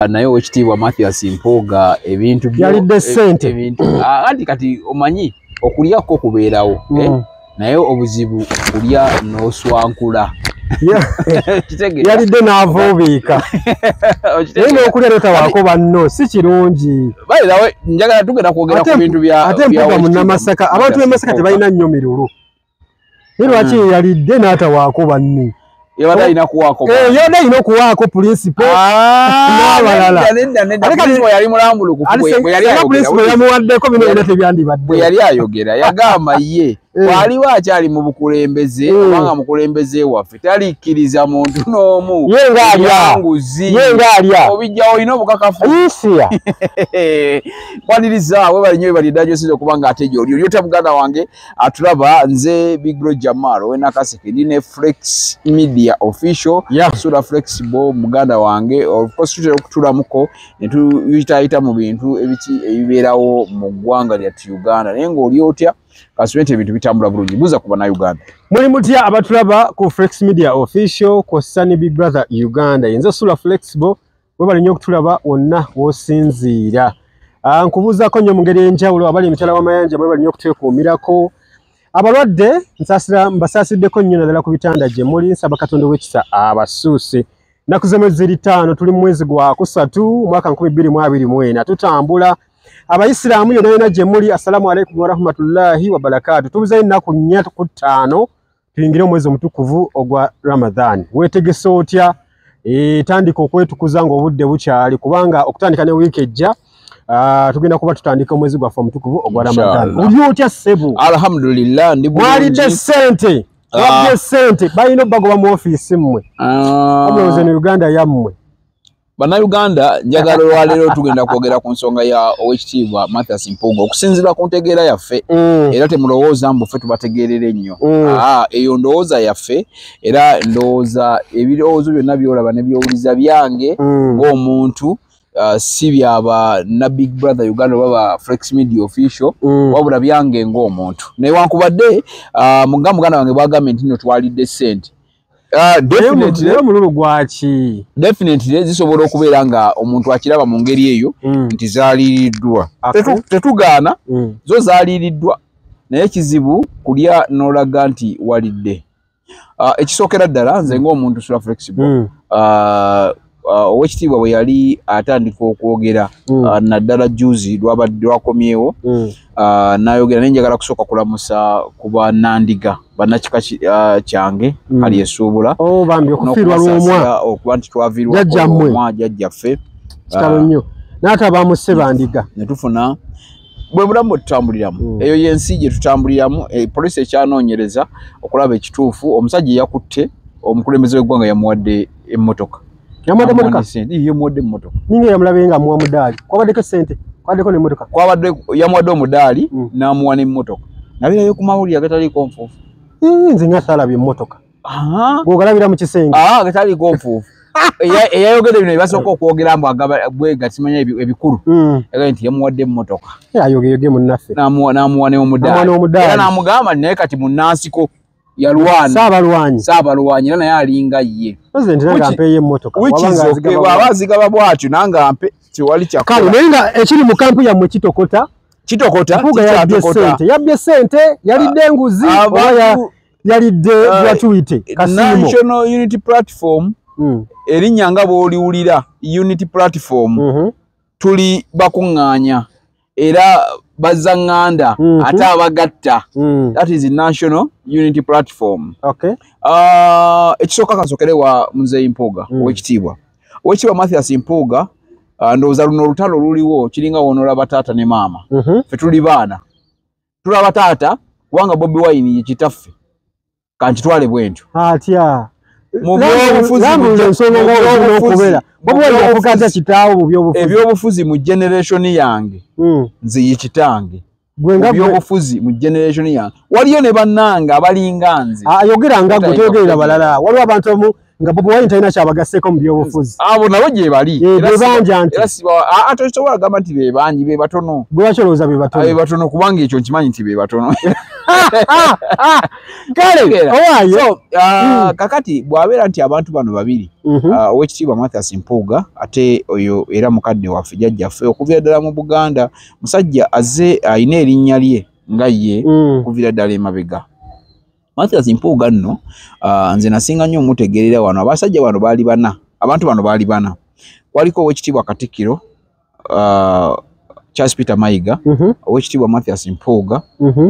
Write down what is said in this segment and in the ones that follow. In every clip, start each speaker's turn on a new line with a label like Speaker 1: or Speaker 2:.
Speaker 1: Naye Owekitiibwa Mathias Mpuuga ebintu
Speaker 2: yalidde ssente.
Speaker 1: Ebintu anti kati omanyi okulyako kubeerawo, naye obuzibu kulya n'oswankula.
Speaker 2: Yalidde n'avuubiika, naye n'okulya notawaako banno si kirungi.
Speaker 1: Njagala tugenda kwogera ku bintu bya
Speaker 2: ate Mpuuga Munnamasaka, abantu b'e Masaka tebalina nnyo mirulu, naye lwaki yalidde n'atawaako banne?
Speaker 1: Yabadde alina kuwaako.
Speaker 2: Yabadde alina okuwaako principal n'abalala.
Speaker 1: Principal yali mulambulukufu bwe yali ayogera.
Speaker 2: Principal yamuwaddeko bino byonna tebyandibadde.
Speaker 1: Bwe yali ayogera yagamba ye waliwo akyali mu bukulembeze, kubanga mukulembeze waffe talikkiriza muntu n'omu.
Speaker 2: Ye ng'alya. Ye ng'alya.
Speaker 1: Obijjawo olina obukakafu.
Speaker 2: Isiya.
Speaker 1: Kwaniriza webale nnyo, webale ddala gy'osinze okuba ng'ate gy'oli. Oli otya muganda wange atulaba? Nze Big Bro Jamal ow'e Nakaseke, ndi ne Flex Media Official, Sula Flexible muganda wange. Of course tutera okutulamuko ne tuyitaayita mu bintu ebiki ebibeerawo mu ggwanga lyattu Uganda. Naye ng'oli otya? Kasubire nti ebintu bitambula bulungi. Buuza ku Bannayuganda.
Speaker 2: Muli mutya abatulaba ku Flex Media Official ku Sunny Big Brother Uganda? Nze Sula Flexible, webale nnyo okutulaba wonna w'osinziira. Nkubuuzaako nnyo mu ngeri ey'enjawulo abali emitala w'amayanja, mwebale nnyo okutwekuumirako. Abalwadde nsaasira, mbasaasiddeko nnyo naddala ku bitanda gye muli, nsaba Katonda ow'ekisa abasuuse. Ennaku z'omwezi ziri 5, tuli mu mwezi gwa 3 mwaka 2024, tutambula. Abayisiraamu yonna yonna gye muli, assalamu alaikum warahmatullahi wabarakaatu. Tubuzayo ennaku 4 ku 5 tuyingire omwezi omutukuvu ogwa Ramadhan. Weetegese otya? Tandika okwetukuza ng'obudde bukyali, kubanga okutandika ne wiiki ejja tugenda kuba tutandika omwezi gwaffe omutukuvu ogwa Ramadhan. Oli otya ssebo?
Speaker 1: Alhamdulillah, ndi bulungi.
Speaker 2: Mwalidde ssente, mwabye ssente, balina obbagoba mu ofiisi mmwe. Omulowooza eno Uganda yammwe.
Speaker 1: Bannayuganda, njagala olwaleero tugenda kwogera ku nsonga ya Owekitiibwa Mathias Mpuuga okusinziira ku ntegeera yaffe, era temulowooza mbu ffe tubategeerera ennyo. Eyo ndowooza yaffe, era ndowooza ebirowoozo byonna by'olaba ne by'owuliza byange ng'omuntu, si byaba na Big Brother Uganda oba ba Flex Media Official, wabula byange ng'omuntu. Newankubadde nga muganda wange bw'agambye nti nno twalidde ssente. Definitely
Speaker 2: omululu gwaki?
Speaker 1: Definitely zisobola okubeera nga omuntu akiraba mu ngeri eyo nti zaaliiriddwa. Tetugaana, zo zaaliiriddwa, naye kizibu kulya n'olaga nti walidde. Ekisookera ddala nze ng'omuntu Sula Flexible, Owekitiibwa bwe yali atandika okwogera, naddala juzi lwabadde lwakomyewo, n'ayogera, naye njagala kusooka kulamusa ku bannandiga bannakika kyange kali esuubula.
Speaker 2: Bambi okufiirwa lw'omwa,
Speaker 1: okuba nti twaviirwako lw'omwa jjajjaffe.
Speaker 2: Kitalo nnyo. N'ate abamusse bandiga.
Speaker 1: Ne tufuna bwe bulamu bwe tutambuliramu. Eyo y'ensi gye tutambuliramu. Poliisi ekyanoonyereza okulaba ekituufu. Omusajja eyakutte omukulembeze w'eggwanga yamuwadde emmotoka.
Speaker 2: Yamuwadde emmotoka?
Speaker 1: Yamuwadde emmotoka.
Speaker 2: Ninga yamulabye nga amuwa mudaali. Kwabaddeko ssente, kwabaddeko n'emmotoka.
Speaker 1: Kwabadde yamuwadde omudaali n'amuwa n'emmotoka. Nabirayo ku mawulire agataliiko nfuufu.
Speaker 2: Nze nga saalabye emmotoka. Gw'ogalabira mu kisenge.
Speaker 1: Agataliiko nfuufu. Eyayogedde bino ebasooka okwogera mbu agaba bwega simanya ebikulu. Yagambye nti yamuwadde emmotoka.
Speaker 2: Ayogeyoge munnaffe.
Speaker 1: N'amuwa n'omudaali. Era n'amugamba naye kati munnansiko yalwana.
Speaker 2: Ssaabalwanyi.
Speaker 1: Ssaabalwanyi era naye alinga ye.
Speaker 2: President nange ampeeyo emmotoka.
Speaker 1: Bw'aba azigaba bw'atyo nange ampe, tewali kyakukola.
Speaker 2: Kale naye nga ekiri mu kampu yammwe kitokota.
Speaker 1: Kitokota,
Speaker 2: Mpuuga yabbye ssente. Yabbye ssente, yalidde enguzi, oba yalidde gratuity. Kasiimo.
Speaker 1: National Unity Platform, erinnya nga bw'oliwulira Unity Platform, tuli bakuŋŋaanya era bazzaŋŋanda ate abagatta. That is the National Unity Platform. Ekisooka kansokere wa Muzeeyi Mpuuga, Owekitiibwa. Owekitiibwa Mathias Mpuuga, ndowooza luno olutalo luliwo kiringa w'onoolaba taata ne maama. Ffe tuli baana. Tulaba taata kubanga Bobi Wine ye kitaffe. Kankitwale bwe ntyo.
Speaker 2: Atya?
Speaker 1: Mu byobufuzi ebyobufuzi mu generation yange, nze ye kitange. Ebyobufuzi mu generation yange waliyo ne bannange abalinga nze.
Speaker 2: Ayogera nga gwe, toyogerera balala. Waliwo abantu abamu nga Bobi Wine talina kyabagaseeko mu byobufuzi.
Speaker 1: Abo nabo gye bali.
Speaker 2: Be bangi anti.
Speaker 1: Era ate tosobola kugamba nti be bangi, be batono.
Speaker 2: Gwe lwaki olowooza be batono?
Speaker 1: Be batono kubanga ekyo nkimanyi nti be batono.
Speaker 2: Kale, owaayo.
Speaker 1: So, kakati bw'abeera nti abantu bano babiri, Oweekitiibwa Mathias Mpuuga ate oyo era mukadde waffe jjajjaffe okuviira ddala mu Buganda, musajja azze alina erinnya lye nga ye okuviira ddala emabega. Mathias Mpuuga nno nze nasinga nnyo omutegeerera wano. Abasajja bano baali bana, abantu bano baali bana. Kwaliko Oweekitiibwa Katikkiro Charles Peter Mayiga, Oweekitiibwa Mathias Mpuuga,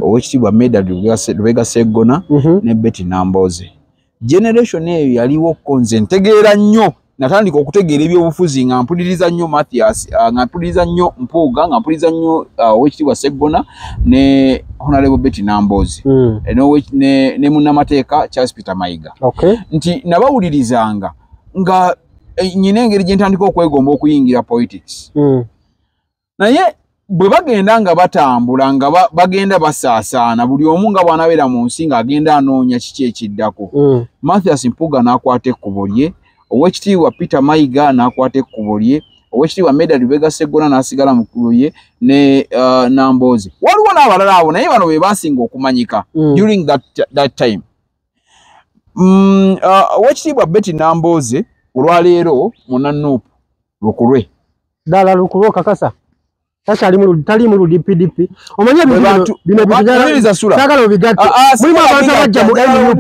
Speaker 1: Oweekitiibwa Medard Lubega Sseggona ne Betty Nambooze. Generation eyo yaliwo ko nze ntegeera nnyo, natandika okutegeera ebyobufuzi nga mpuliriza nnyo Mathias, nga mpuliriza nnyo Mpuuga, nga mpuliriza nnyo Oweekitiibwa Sseggona ne Honorable Betty Nambooze ne munnamateeka Charles Peter Mayiga. Nti nabawulirizanga nga nyina engeri gye ntandika okwegomba okuyingira politics. Naye bwe bagenda nga batambula nga bagenda basaasaana, buli omu nga bw'anabeera mu nsi ng'agenda anoonya kiki ekiddako. Mathias Mpuuga n'akwata ekkubo lye, Oweekitiibwa Peter Mayiga n'akwata ekkubo lye, Oweekitiibwa Medard Lubega Sseggona n'asigala mu kkubo lye ne Nambooze. Waliwo n'abalala abo naye bano be baasinga okumanyika during that time. Oweekitiibwa Betty Nambooze olwaleero munna-Nuupu lukulwe.
Speaker 2: Ddala lukulwe okakasa? Tali mu DPDP. Omanyi bino byagala obigatte. Mulimu abantu abajja mu NUP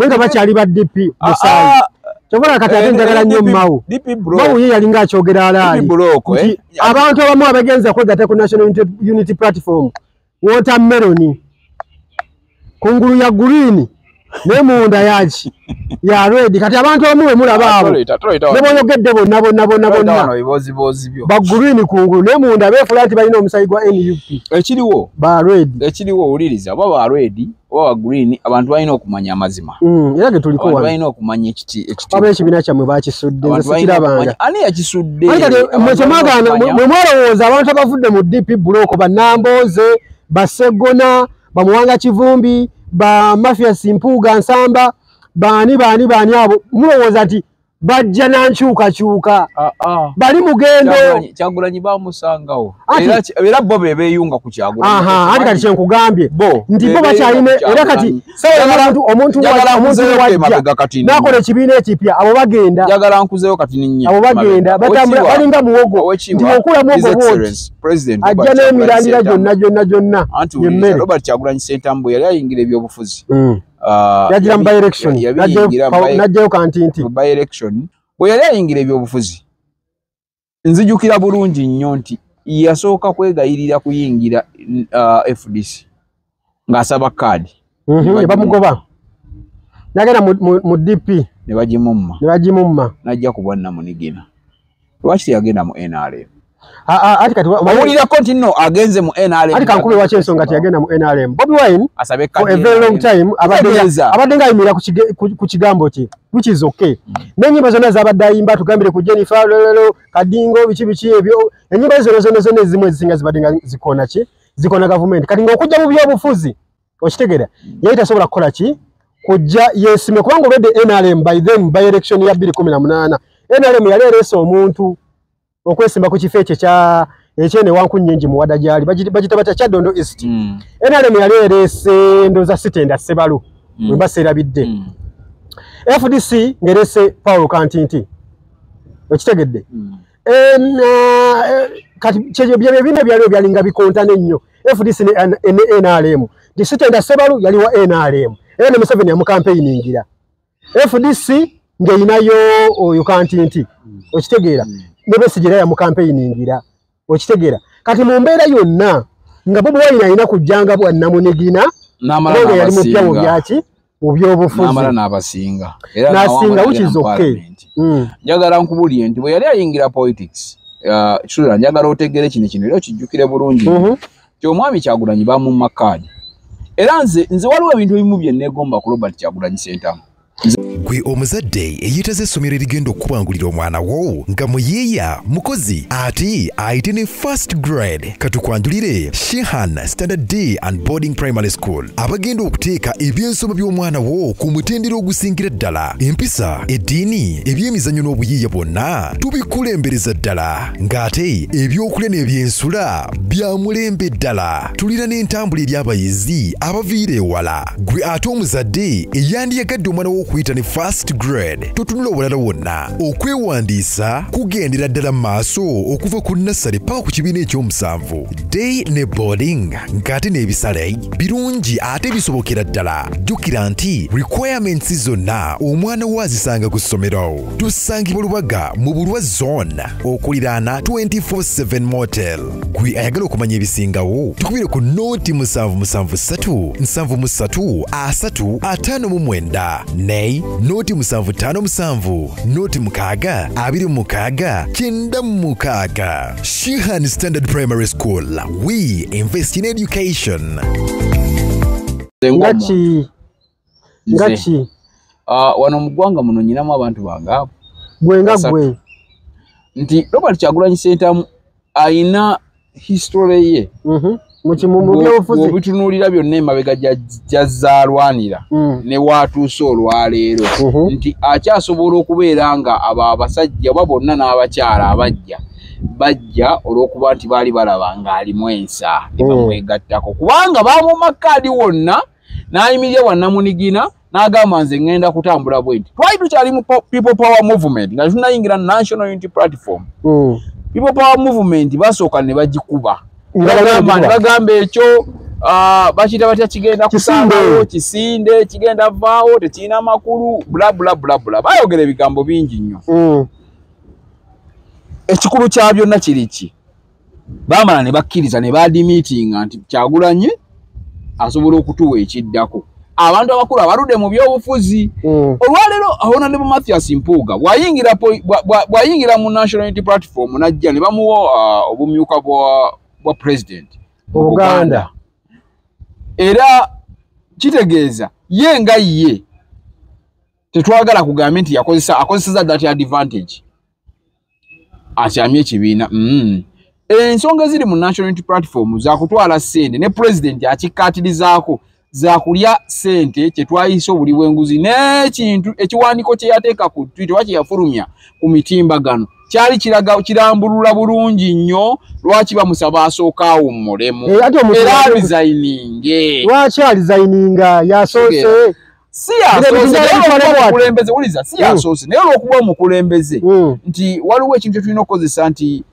Speaker 2: nga bakyali ba DP musaayi. Kyova kati ate njagala nnyo Mao. Mao ye yalinga akyogera alaali. Abantu abamu abagenza kwegatta ku National Unity Platform, watermelon kungulu ya green ne munda yaki ya red. Kati abantu abamu bwe mulaba abo ne boyogedde bonna bonna bonna bonna ba green kungulu ne munda beefula nti balina omusayi gwa NUP.
Speaker 1: Ekiriwo
Speaker 2: ba red,
Speaker 1: ekiriwo owuliriza oba ba red oba ba green, abantu balina okumanya amazima.
Speaker 2: Era ge tuliko wano
Speaker 1: balina okumanya ekiti
Speaker 2: aba ekibiina kyammwe bakisudde, nze sikirabanga.
Speaker 1: Ani yakisudde?
Speaker 2: Mwe mwalowooza abantu abavudde mu DP block, ba Nambooze, ba Sseggona, ba Muwanga Kivumbi, ba Mathias Mpuuga Nsamba, baani baani baani abo mulowooza nti bajja na nkyukakyuka. Bali mugendo.
Speaker 1: Kyagulanyi bamusangawo. Era bo be beeyunga ku Kyagulanyi.
Speaker 2: Anti kati kye nkugambye nti bo bakyalina era kati sawa omuntu wajja n'akola ekibiina ekipya, abo bagenda.
Speaker 1: Njagala nkuzeeyo kati ninnya.
Speaker 2: Abo bagenda batambula balinga muwogo. Nti okula muwogo bw'oti ajja n'emirandira gyonna gyonna gyonna.
Speaker 1: Anti Robert Kyagulanyi Ssentamu yali ayingira ebyobufuzi.
Speaker 2: Yagira mu by-election, n'ajjayo kantinti
Speaker 1: mu by-election. Bwe yali ayingira ebyobufuzi, nzijukira bulungi nnyo nti yasooka kwegayirira kuyingira FDC ng'asaba kaadi.
Speaker 2: Ne bamugoba. N'agenda mu DP
Speaker 1: ne bagimumma.
Speaker 2: Ne bagimumma.
Speaker 1: N'ajja ku bwannamunigina. Lwaki teyagenda mu NRM?
Speaker 2: Ati kati
Speaker 1: owulirako nti nno agenze mu NRM.
Speaker 2: Ati kankube lwaki ensonga teyagenda mu NRM. Bobi Wine for a very long time abadde ng'ayimirira ku kigambo kye, which is okay. N'ennyimba zonna z'abadde ayimba, tugambire ku Jennifer lololo Kadingo biki biki ebyo, ennyimba zonna zonna zonna ezimu ezisinga zibadde nga zikona ki, zikona gavumenti. Kati ng'okujja mu byobufuzi okitegeera, yali tasobola kukola ki, kujja yeesime, kubanga olwedde NRM by then by election ya 2018 NRM yali ereese omuntu okwesimba ku kifo ekyo kya ekyene Wankunnyingi Muwada gyali bagita batya Kyaddondo East. NRM yali ereese ndowooza Sitenda Ssebalu bwe mba seerabidde. FDC ng'ereese Paul Kantinti, okitegedde. Kati kyebyo ebina byaliwo byalinga bikontana ennyo, FDC ne NRM. Nti Sitenda Ssebalu yali wa NRM era ne Museveni yamukampeiningira. FDC ng'erinayo oyo Kantinti, okitegeera. Ne Besigye era yamukampeiningira, okitegeera. Kati mu mbeera yonna nga Bobi Wine alina kujjanga bwannamunigina
Speaker 1: N'amala
Speaker 2: yali mupya mu
Speaker 1: n'abasinga.
Speaker 2: byaki, mu byobufuzi.
Speaker 1: N'amala n'abasinga. Era
Speaker 2: N'asinga,
Speaker 1: n'awangula
Speaker 2: which is
Speaker 1: mu
Speaker 2: okay.
Speaker 1: parliament. Njagala nkubulire nti bwe yali ayingira politics, Sula, njagala otegeere kino kino era okijjukire bulungi. Nti omwami Kyagulanyi bamumma kaadi. Era nze waliwo ebintu ebimu bye neegomba ku Robert Kyagulanyi Ssentamu.
Speaker 3: Gwe Gwe omuzadde eyeetaze essomero erigenda okukubangulira omwana wo nga muyiiya mukozi ate ayite ne first grade, katukwanjulire Shehan Standard Day and Boarding Primary School abagenda okuteeka ebyensoma by'omwana wo ku mutendera ogusingira ddala. Empisa, eddiini, ebyemizannyo n'obuyiiya bwonna tubikulembereza ddala, ng'ate ebyokulya n'ebyensula bya mulembe ddala. Tulina n'entambula eri abayizi abaviira ewala. Gwe ate omuzadde eyandiyagadde omwana wo okuyita ne first grade, totunula obulala wonna. Okwewandiisa kugendera ddala mu maaso okuva ku nursery paka ku kibiina ekyomusanvu, day ne boarding, ng'ate n'ebisale birungi ate bisobokera ddala. Jjukira nti requirements zonna omwana wo azisanga ku ssomero. Tusangibwa Lubaga mu Bulwa Zone okuliraana 24/7 Motel. Gwe ayagala okumanya ebisingawo tukubire ku noti 773 73 359 ne noti 757 noti 6 26 96. Shehan Standard Primary School, we invest in education.
Speaker 2: Ngaki
Speaker 1: wano mu ggwanga muno nyinamu abantu bange abo.
Speaker 2: Gwe nga gwe
Speaker 1: nti Robert Kyagulanyi Ssentamu ayina history ye obitunuulira byonna emabega gy'azzaalwanira ne waatuuse olwaleero, nti akyasobola okubeera nga abo abasajja oba bonna n'abakyala abajja bajja olw'okuba nti baali balaba ng'alimu ensa ne bamwegattako, kubanga baamumma kaadi wonna n'ayimirira wannamunigina n'agamba nze ŋŋenda kutambula bwe nti. Twali tukyali mu People Power Movement nga tunayingira National Unity Platform. People Power Movement basooka ne bagikuba, bagamba ekyo bakiyita batya, kigenda kusangawo kisinde, kigenda vaawo, tekirina makulu, bula bula bula bula. Baayogera ebigambo bingi nnyo. Ekikulu kya byonna kiri ki? Baamala ne bakkiriza ne baadimitinga nti Kyagulanyi asobola okutuwa ekiddako. Abantu abakulu abaludde mu byobufuzi olwaleero, Honorable Mathias Mpuuga bw'ayingira mu National Unity Platform n'ajja ne bamuwa obumyuka bwa president mu Buganda, era kitegeeza ye nga ye tetwagala kugambe nti akozeseza that advantage akyamye ekibiina. Ensonga eziri mu National Unity Platform zakutwala ssente ne president akikkaatirizaako zakulya ssente kyetwayise obuli bw'enguzi, n'ekintu ekiwandiiko kye yateeka ku Twitter oba kye yafulumya ku mitimbagano kyali kirambulula bulungi nnyo lwaki bamusaba asooka awummulemu era arizayininge.
Speaker 2: Lwaki arizayininga? Yasoose
Speaker 1: si yasoose, omukulembeze wuliza, si yasoose naye olw'okuba omukulembeze nti waliwo ekintu kye tulina okukozesa nti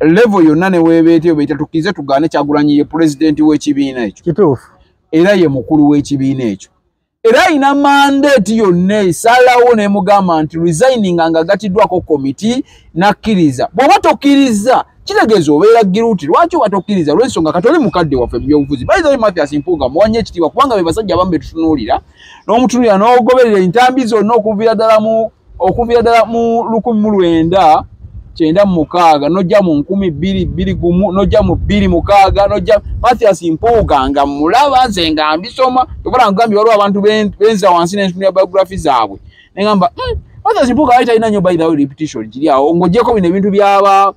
Speaker 1: level yonna ne weebeetyo beeta tukkirize tugaane Kyagulanyi ye pulezidenti w'ekibiina ekyo.
Speaker 2: Kituufu.
Speaker 1: Era ye mukulu w'ekibiina ekyo, era ayina mandate yonna esalawo n'emugamba nti resigninga nga gatiddwako komiti n'akkiriza. Bw'oba tokkiriza kitegeeza obeera guilty. Lwaki oba tokkiriza? Lw'ensonga kati oli mukadde waffe mu byobufuzi. By the way, Mathias Mpuuga muwanye ekitiibwa kubanga be basajja abamu be tutunuulira n'omutunuulira n'ogoberera entambi zonna okuviira ddala mu 1996 n'ojja mu 2021 n'ojja mu 2006 n'ojja Mathias Mpuuga nga mulaba nze nga mbisoma tokola ngambye waliwo abantu benza wansi n'entunula biography zaabwe ne ngamba Mathias Mpuuga yali talina nnyo by the way repetition kiri awo ng'oggyeko bino ebintu byaba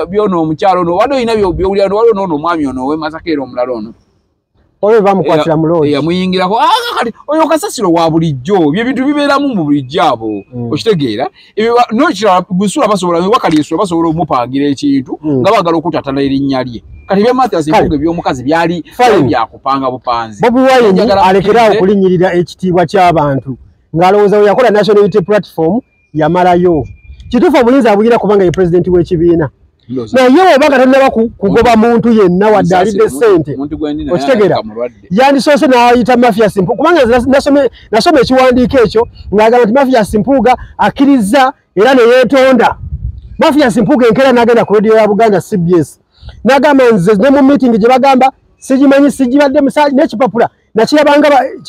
Speaker 1: byono omukyalo ono wadde olina byowulira waliwo n'ono omwami ono ow'e Masaka era omulala ono
Speaker 2: oyo bamukwatira mu lodge
Speaker 1: yamuyingirako kati oyo kasasiro wa bulijjo bye bintu bibeeramu mu bulijjo abo okitegeera ebyo n'ekirala gusula basobola wakali esula basobola omupangira ekintu nga baagala okutatala erinnya lye. Kati ebya Mathias Mpuuga eby'omukazi byali byakupanga bupanzi.
Speaker 2: Bobi Wine alekeraawo okulinnyirira ekitiibwa ky'abantu ng'alowooza bwe yakola National Unity Platform yamalayo. Kituufu obuyinza abugira kubanga ye pulezidenti w'ekibiina, naye oba nga tannaba kugoba muntu yenna wadde alidde ssente okitegeera, yandisoose n'ayita Mathias Mpuuga kubanga nasoma ekiwandiiko ekyo ng'agamba nti Mathias Mpuuga akkiriza era ne yeetonda. Mathias Mpuuga enkeera n'agenda ku radio ya Buganda CBS n'agamba nze ne mu meeting gye bagamba sigimanyi sigibadde n'ekipapula nakirabanga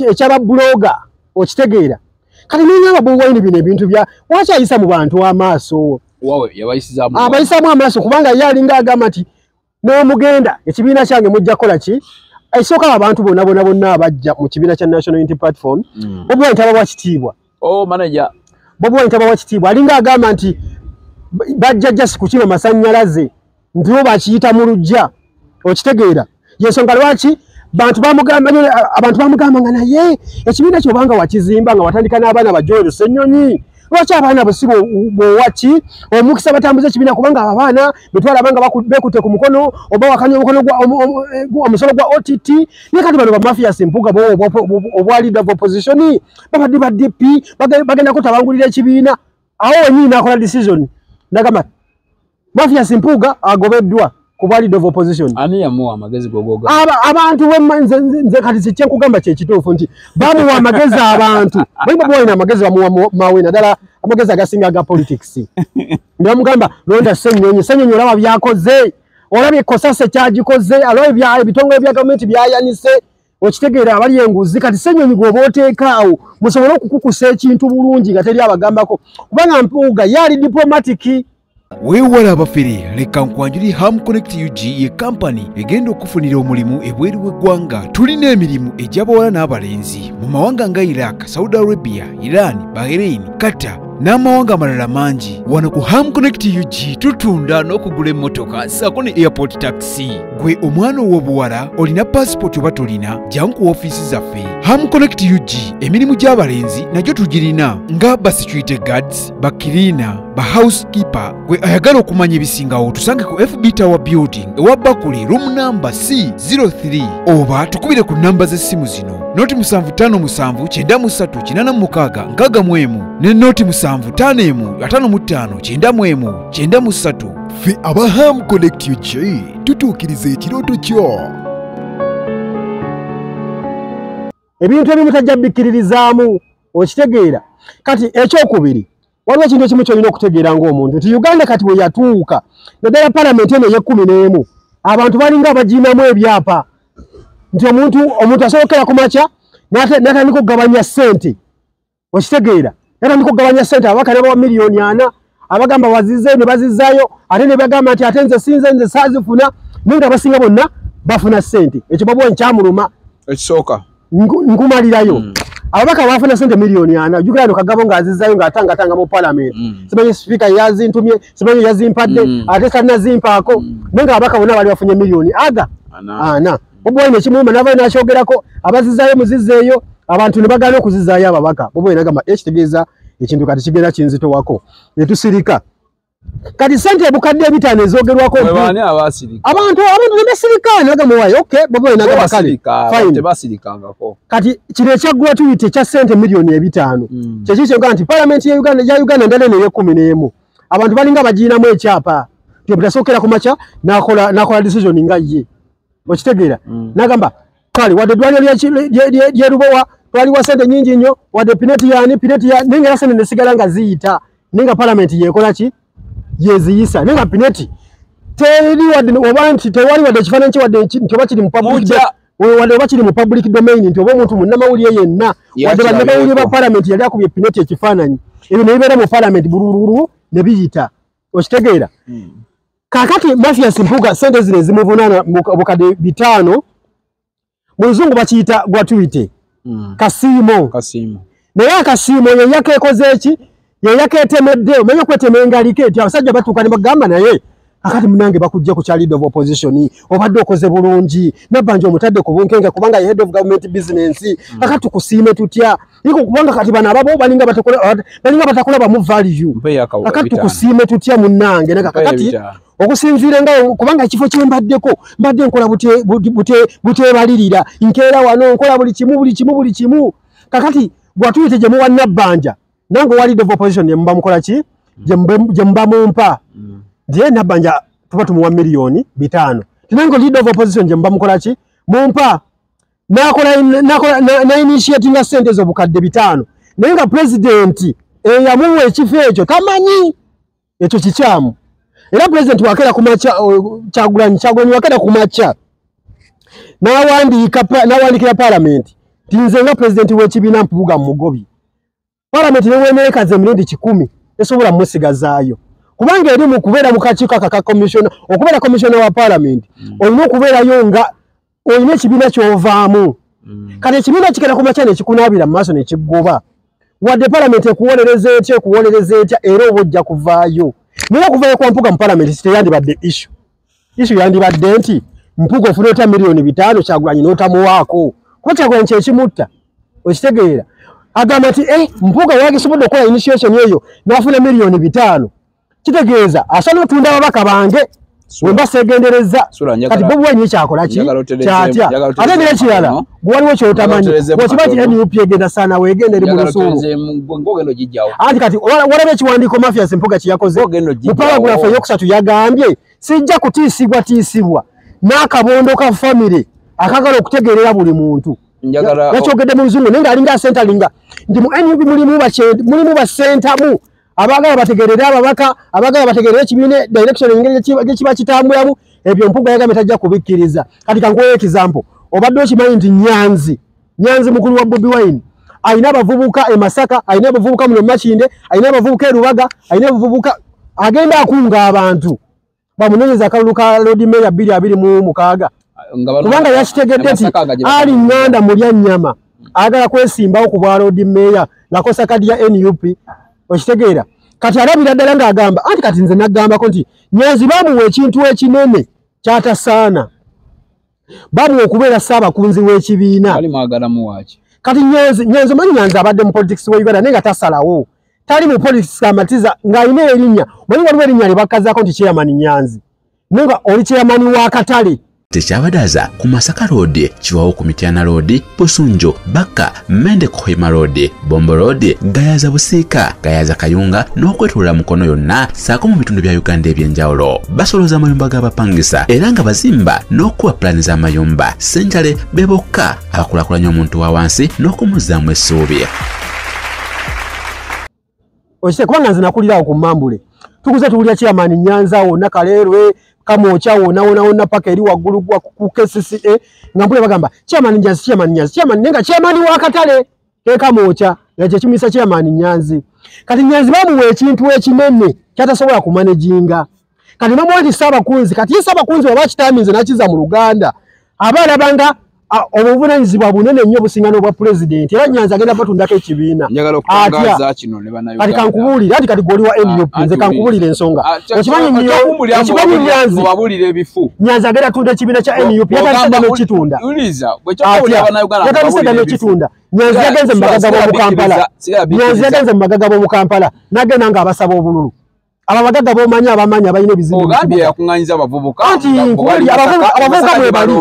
Speaker 2: eky'ababuloga okitegeera. Kati nengamba Bobi Wine bino ebintu bya lwaki ayisa mu bantu amaaso abayisaamu amaaso kubanga ye alinga agamba nti n'omugenda ekibiina kyange mujja kukola ki Ekisooka abantu bonna bonna bonna abajja mu kibiina kya National Unity Platform, Bobi Wine tabawa kitiibwa.
Speaker 1: Oh, manager.
Speaker 2: Bobi Wine tabawa kitiibwa. Alinga agamba nti bajja just kukima masannyalaze nti bo bakiyita mu luggya. Okitegeera? Yensonga lwaki bantu bamugamba abantu bamugamba nga naye ekibiina kyo banga wakizimba nga watandika n'abaana ba Joel Ssenyonyi. Lwaki abaana bo bwowaki omukisa batambuza ekibiina kubanga abaana betwala abanga bekute ku mukono oba wakanya omukono gwa omusolo gwa OTT. Naye kati bano ba Mathias Mpuuga bo obwa leader of opposition babadde ba DP bagenda kutabangulira ekibiina. Awo wennyini n'akola decision nagamba Mathias Mpuuga agobeddwa ku bwa leader of opposition.
Speaker 1: Ani yamuwa amagezi gogoga?
Speaker 2: Abantu nze kati kye nkugamba kye kituufu nti bamuwa amagezi abantu. Bobi Wine amagezi bamuwa mawe naddala amagezi agasinga aga politics. Ne bamugamba londa Ssenyonyi, Ssenyonyi olaba byakoze, olabye Kosase kyagikoze, olabye ebitongole bya gavumenti byayanise, okitegeera abali enguzi. Kati Ssenyonyi gw'oba oteeka awo musobole okukukusa ekintu bulungi nga teri abagambako, kubanga Mpuuga yali diplomatic.
Speaker 4: Weewala abafere, leka nkwanjuli Ham Connect UG ye kampani egenda okufunira omulimu ebweru w'eggwanga. Tulina emirimu egy'abawala n'abalenzi mu mawanga nga Iraq, Saudi Arabia, Iran, Bahrain, Qatar n'amawanga amalala mangi. Wano ku Ham Connect UG tutunda n'okugula emmotoka ssaako ne airport taxi. Gwe omwana ow'obuwala olina passport oba tolina, jangu ku ofiisi zaffe. Ham Connect UG emirimu gy'abalenzi nagyo tugirina nga ba security guards, ba cleaner, ba housekeeper. Gwe ayagala okumanya ebisingawo tusange ku FB Tower Building ewa Bakuli room number C03 oba tukubire ku namba z'essimu zino noti 757 93 86 61 ne noti 751 55 91 93.
Speaker 3: Ffe aba Ham Connect UG tutuukiriza ekirooto kyo.
Speaker 2: Ebintu ebimu tajja bikkiririzaamu, okitegeera. Kati ekyokubiri, waliwo ekintu ekimu ky'olina okutegeera ng'omuntu nti Uganda kati bwe yatuuka naddala palamenti eno ey'ekkumi n'emu abantu balinga abagiyinamu ebyapa nti omuntu asookera ku makya n'atandika okugabanya ssente. Okitegeera? N'atandika okugabanya ssente, ababaka ne bawa 4,000,000, abagamba wazizzeeyo ne bazizzaayo, ate ne bagamba nti ate nze sinze nze saazifuna, naye nga abasinga bonna bafuna ssente. Ekyo Bobi Wine kyamuluma.
Speaker 1: Ekisooka
Speaker 2: nkumalirayo. Ababaka bafuna ssente 4,000,000. Ojjukira no Kagabo ng'azizaayo ng'atangatanga mu palamenti. Simanyi sipiika yazintumye, simanyi yazimpadde, ate tannazimpaako. Naye nga ababaka bonna baali bafunye 4,000,000. Bobi Wine ekimuluma n'avaayo n'akyogerako, abazizaayo muzizzeeyo, abantu ne bagaana okuzizaayo ababaka. Bobi Wine n'agamba ekitegeeza ekintu kati kigenda kinzitowako. Ne tusirika. Kati ssente 5,000 ezoogerwako abantu ne basirika n'agamba wayi okay, Bobi Wine n'agamba kale fine,
Speaker 1: tebasirikangako.
Speaker 2: Kati kino ekya gratuity ekya ssente 5,000,000 kye kikyo nti palamenti ya Uganda endala eno ey'ekkumi n'emu abantu balinga bagiyinamu ekyapa nti omuntu ku makya n'akola decision nga ye. Okitegeera? N'agamba kale wadde eddwaliro ly'e Lubowa twaliwa ssente nnyingi nnyo, wadde Pineti yaani Pineti ya naye nga ssente ne zigala nga ziyita, naye nga palamenti yeekola ki? Yeziyisa. Naye nga Pineti teri wadde oba nti tewali wadde ekifaananyi kye wadde nti oba kiri mu public wadde oba kiri mu public domain nti oba omuntu munnamawulire yenna wadde bannamawulire ba palamenti yali akubye Pineti ekifaananyi, ebyo ne bibeera mu palamenti bulululu ne biyita. Okitegeera? Kaakati Mathias Mpuuga ssente zino ezimuvunaana 5,000,000 mu Luzungu bakiyita gratuity. Kasiimo. Naye akasiimo ye yakeekoze eki? Ye yakeetemedde. Omanyi okwetema engaliko eti abasajja batuuka ne bagamba naye akati munange bakujja ku kya leader of opposition, obadde okoze bulungi, Nabbanja omutadde ku bunkenke kubanga ye head of government business, akati tukusiime tutya? Niko kubanga kati bano ababo balinga batakola mu value. Akati tukusiime tutya munnange? Naye kakati okusinziira nga kubanga ekifo kye mbaddeko mbadde nkola buteebalirira, nkeera wano nkola buli kimu buli kimu buli kimu. Kakati gratuity gye muwa Nabbanja nange owa leader of opposition gye muba mukola ki? Gye muba mumpa. Ndiye Nabbanja tuba tumuwa 5,000,000. Tinange leader of opposition gye muba mukola ki? Mumpa. Nakola na initiatinga ssente z'obukadde 5,000. Naye nga president eyamuwa ekifo ekyo tamanyi ekyo kikyamu. Era president wakera ku makya Kyagulanyi wakera ku makya n'awandiikira palamenti nti nze nga president w'ekibiina Mpuuga Mugobi. Palamenti ne weeneekaza emirundi 100 tesobola mmusigazaayo. Kubanga eri mu kubeera mu kakiiko aka ka commissioner, okubeera commissioner wa palamenti olina okubeerayo nga Olina ekibiina ky'ovaamu. Kati ekibiina kigenda ku makya ne kikunaabira mu maaso ne kiggoba. Wadde palamenti ekuwolereza etya era oba ojja kuvaayo. Naye okuvaayo kwa Mpuuga mu palamenti teyandibadde issue. Issue yandibadde nti Mpuuga ofuna otya 5,000,000 Kyagulanyi n'otamuwaako. Kuba Kyagulanyi kye kimutta. Okitegeera. Agamba nti Mpuuga yagisobodde okukola initiation eyo n'afuna 5,000,000. Kitegeeza asobola otunda ababaka bange wemba segendereza. Kati Bobi Wine kyakola ki? Kyatya. Ate n'ekirala waliwo ky'otamanyi. Bw'okiba nti NUP egenda sana weegenda eri mu lusuubo. Anti kati walaba ekiwandiiko Mathias Mpuuga kye yakoze mu paragraph eyokusatu yagambye sijja kutiisibwa tiisibwa n'akabondo ka famire akagala okutegeerera buli muntu. Yakyogedde mu Luzungu naye ng'alinga asentalinga nti mu NUP mulimu basentamu abaagala bategeerere ababaka, abaagala bategeerere ekibiina direction engeri gye kiba kitambulamu. Ebyo Mpuuga yagambye tajja kubikkiriza. Kati kankuwe example, obadde okimanyi nti Nyanzi mukulu wa Bobi Wine alina abavubuka e Masaka, alina abavubuka muno Makindye, alina abavubuka e Rubaga, alina abavubuka, agenda akunga abantu bamunoonyeza akalulu ka Lord Mayor 2026 kubanga yakitegedde nti Ali Nganda mulya nnyama ayagala kwesimbawo ku bwa Lord Mayor ng'akozesa kadi ya NUP. Okitegeera. Kati alabira ddala ng'agamba anti kati nze naggambako nti Nyanzi bamuwa ekintu ekinene kyatasaana, bamuwa okubeera ssaabakunzi w'ekibiina. Kati Nyanzi omanyi Nyanzi abadde mu politics wa Uganda naye nga tasalawo, tali mu politics amatiza ng'alina erinnya. Omanyi waliwo erinnya lye bakkazaako nti chairman Nyanzi, naye nga oli chairman wa katale.
Speaker 5: Tekyabadaza ku Masaka Road, Kiwawo ku Mityana Road, Busunjo, Bakka, Mende Kohima Road, Bombo Road, Gayaza Busiika, Gayaza Kayunga n'okwetooloola Mukono yonna ssaako mu bitundu bya Uganda eby'enjawulo. Basolooza amayumba g'abapangisa era nga bazimba n'okuba pulaani z'amayumba. Ssenjale be bokka abakulaakulanya omuntu wa wansi n'okumuzzaamu essuubi.
Speaker 2: Okite kubanga nze nakulirawo ku Mambule, tukuze tuwulira chairman Nyanzi wonna Kaleerwe Kamwokya wonna wonna wonna paka eri waggulu ku KCCA nga mpulira bagamba chairman Nyanzi, chairman Nyanzi, chairman, naye nga chairman wa katale ke Kamwokya nga kye kimuyisa chairman Nyanzi. Kati Nyanzi bamuwa ekintu ekinene kyatasobola kumanaginga. Kati bamuwa nti ssaabakunzi, kati ye ssaabakunzi bw'aba akitaaminze n'akiza mu Luganda aba alaba nga obuvunaanyizibwa bunene nnyo businga n'obwa pulezidenti, era Nyanzi agenda batundako ekibiina.
Speaker 1: Njagala kino ne bannayuganda.
Speaker 2: Kati kankubuulire, anti kati gw'oli wa NUP, nze kankubuulire ensonga. Okimanyi Nyanzi Nyanzi agenda tunda ekibiina kya NUP, yatandise dda n'okitunda. Yatandise dda n'okitunda. Nyanzi yagenze mu bagagga b'omu Kampala. Nyanzi yagenze mu bagagga b'omu Kampala n'agenda ng'abasaba obululu. Abo abagagga b'omanyi abamanyi abalina ebizibu.
Speaker 1: Ogambye yakuŋŋaanyiza abavubuka.
Speaker 2: Anti nkubuulira abavubuka bwe bali.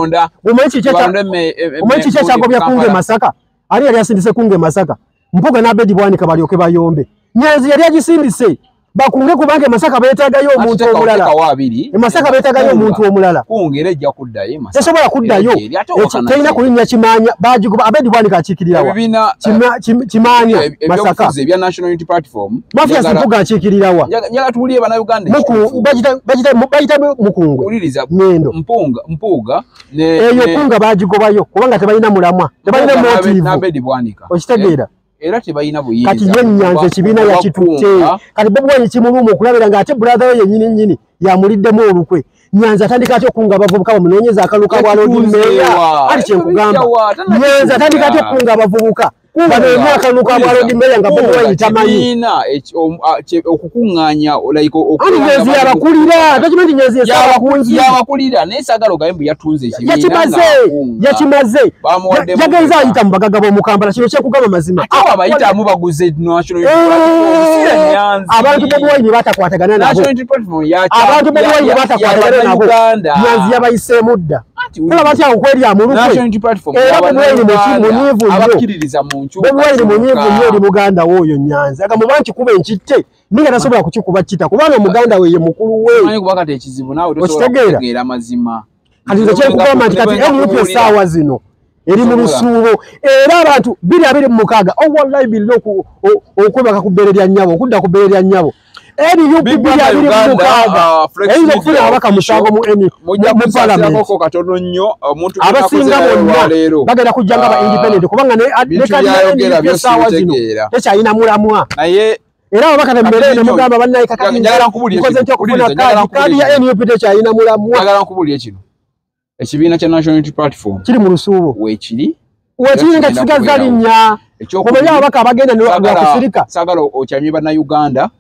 Speaker 2: Omanyi kiki ekyagobya Kunga e Masaka? Ani yali asindise Kunga e Masaka? Mpuuga n'Abedi Bwanika balyoke bayombe. Nyanzi yali agisindise bakunge kubanga e Masaka beetaagayo omuntu omulala. E Masaka beetaagayo omuntu omulala.
Speaker 1: Kunga era ejja kuddayo.
Speaker 2: Tesobola kuddayo. Terina kulinnya Kimanya, baagiguba. Abedi Bwanika akiikirira wa? Kimanya Masaka.
Speaker 1: Ebya National Unity Platform.
Speaker 2: Mathias Mpuuga akiikirira wa?
Speaker 1: Njagala tuwulire bannayuganda.
Speaker 2: Bayita Mukungwe.
Speaker 1: Wuliriza
Speaker 2: Ngendo.
Speaker 1: Mpuuga
Speaker 2: eyo Kunga baagigobayo kubanga tebalina mulamwa, tebalina motive.
Speaker 1: N'Abedi Bwanika.
Speaker 2: Okitegeera.
Speaker 1: Era tebalina buyinza.
Speaker 2: Kati ye Nyanzi ekibiina yakitutte. Kati Bobi Wine kimuluma okulabira ng'ate brother we yennyini nnyini yamuliddemu olukwe. Nyanzi atandika atya okunga abavubuka bamunoonyeza akalulu ka bwa Lord Mayor? Ati kye nkugamba. Nyanzi atandika atya okunga abavubuka banoonye akalulu ka bwa Lord Mayor nga Bobi Wine tamanyi?
Speaker 1: Okukuŋŋaanya like
Speaker 2: Anti Nyanzi yabakulira, tokimanyi nti Nyanzi ye ssaabakunzi?
Speaker 1: Yabakulira naye saagala ogambe mbu yatunze ekibiina.
Speaker 2: Yakimaze. Yagenze ayita mu bagagga b'omu Kampala, kino kyekugamba mazima.
Speaker 1: Ate abayitamu baguze National Unity Platform.
Speaker 2: Abantu Bobi Wine batakwatagana nabo. Abantu Bobi Wine batakwatagana nabo. Nyanzi yabayiseemu dda. Olaba atya okweryamu olukwe. Era Bobi Wine munyiivu nnyo. Bobi Wine munyiivu nnyo eri muganda we oyo Nyanzi. Agamba oba nkikube nkitte, ninga tasobola kukikuba kita kubanga omuganda we ye mukulu we. Okitegeera. Kati nze kyenkugamba nti kati NUP essaawa zino eri mu lusuubo era abantu 2026 wallahi billah okwebaka ku bbeere lya nnyabo, okudda ku bbeere lya nnyabo. NUP 2026 eyinza okufuna ababaka 7 mu parliament. Abasinga bonna bagenda kujja nga ba independent kubanga ne kadi ya NUP essaawa zino tekyalina mulamwa. Era ababaka tembeere ne mugamba bannaye kakati nkoze ntya okufuna kaadi ya NUP tekyalina mulamwa.
Speaker 1: Njagala nkubuulire kino. Ekibiina kya National Unity Platform
Speaker 2: kiri mu lusuubo
Speaker 1: weekiri,
Speaker 2: wekiri nga kisigaza linnya oba ababaka abagenda n'okusirika.
Speaker 1: Saagala okyamye bannayuganda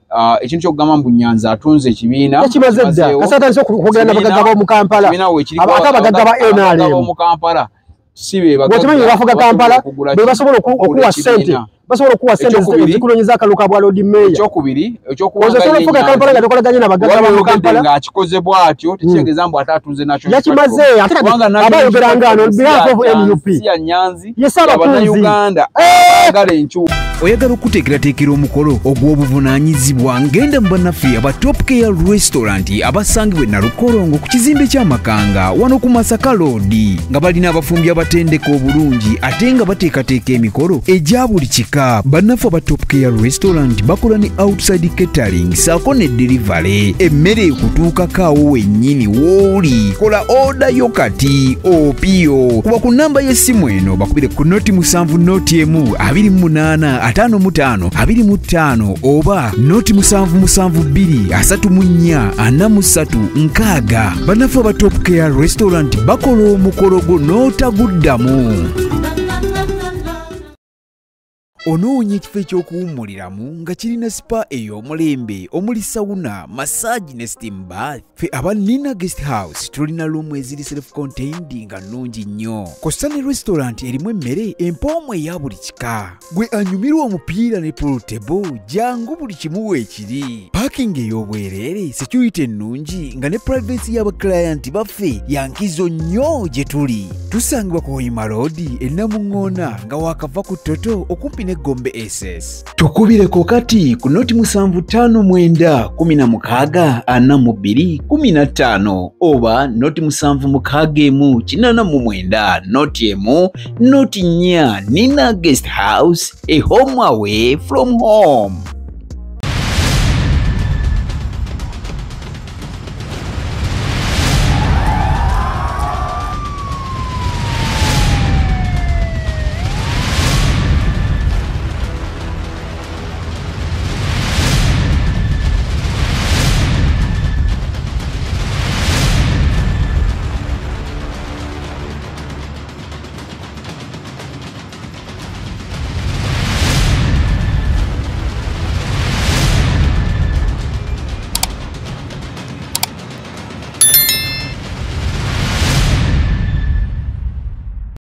Speaker 1: ekintu ky'okugamba mbu Nyanzi atunze ekibiina
Speaker 2: ekimaze dda, kasatandise okwogera n'abagagga b'omu Kampala, ate abagagga ba NRM
Speaker 1: mu Kampala si be
Speaker 2: bagagga. Okimanyi bafuga Kampala be basobola okuwa ssente, basobola okuwa ssente ezikulonyeza akalulu ka bwa Lord Mayor.
Speaker 1: Ekyokubiri, ekyokuwanga
Speaker 2: osobola okufuga Kampala nga tokolaganye n'abagagga b'omu Kampala
Speaker 1: ng'akikoze bw'atyo tekitegeeza mbu ate atunze National
Speaker 2: yakimaze. Ate abayogera nga on behalf of NUP
Speaker 1: si ya Nyanzi,
Speaker 2: ye Ssaabakunzi
Speaker 1: Bannayuganda abaagala enkyuka.
Speaker 4: Oyagala okuteekerateekera omukolo ogw'obuvunaanyizibwa, ngenda mu bannaffe aba Top Care Restaurant abasangibwa e Nalukolongo ku kizimbe ky'Amakanga wano ku Masaka Road, nga balina abafumbi abatendeka obulungi ate nga bateekateeka emikolo egya buli kika. Bannaffe aba Top Care Restaurant bakola ne outside catering ssaako ne delivery, emmere ekutuukako awo wennyini w'oli. Kola oda yo kati opiyo kuba ku namba y'essimu eno bakubire ku 07 01 28 55 25 oba 0772 34 43 6. Bannaffe aba Top Care Restaurant bakola omukolo gwo n'otaguddamu. Onoonya ekifo eky'okuwummuliramu nga kirina spa ey'omulembe omuli sauna, massage ne steam bath. Ffe aba Nina Guest House tulina luumu eziri self-contained nga nnungi nnyo, kw'ossa ne restaurant erimu emmere empoomu eya buli kika. Gwe anyumirwa omupiira ne pool table, jangu buli kimu weekiri. Parking ey'obwereere, security ennungi nga ne privacy y'abaclient baffe ya nkizo nnyo gye tuli. Tusangibwa ku Hoima Road e Namuŋŋoona nga waakava ku Toto okumpi ne Gombe SS. Tukubireko kati ku 0759 16 42 15 oba 0761 89 01 04. Nina Guest House, a home away from home.